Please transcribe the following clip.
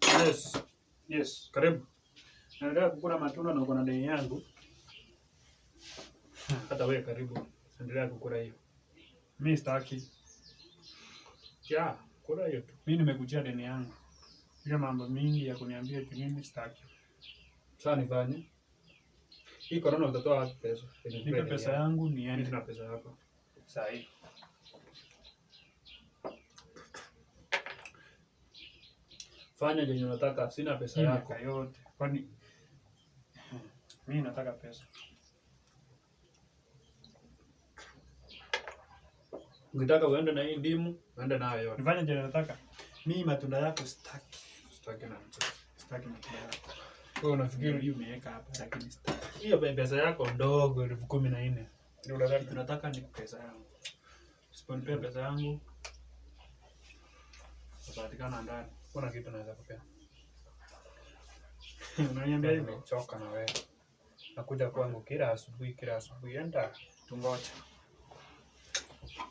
Yes. Yes, karibu. Naendelea kukula matunda na uko na deni yangu. Hata wewe karibu. Endelea kukula hiyo. Mimi sitaki. Ya, kula hiyo tu. Mimi nimekujia deni yangu. Ile mambo mingi ya kuniambia eti mimi sitaki. Sasa nifanye. Hii corona utatoa wapi pesa? Nipe pesa yangu Mimi niende. sina pesa hapa. Saa hii. Fanya chenye unataka, sina pesa Hii yako. miaka yote. Kwani mimi nataka pesa. Ukitaka uende na hii ndimu, uende nayo yote. Nifanye chenye nataka. Mimi matunda yako sitaki. Sitaki na mchezo. Sitaki matunda yako. Wewe unafikiri Hii umeweka hapa lakini sitaki. hiyo pesa yako ndogo 14,000 ndio Kitu unataka? nataka ni pesa yangu. Usiponipea pesa yangu utapatikana ndani. Kuna kitu naweza kupea. Unaniambia hivyo? Nimechoka na wewe. Nakuja kwangu kila asubuhi, kila asubuhi. Enda. Tungoje.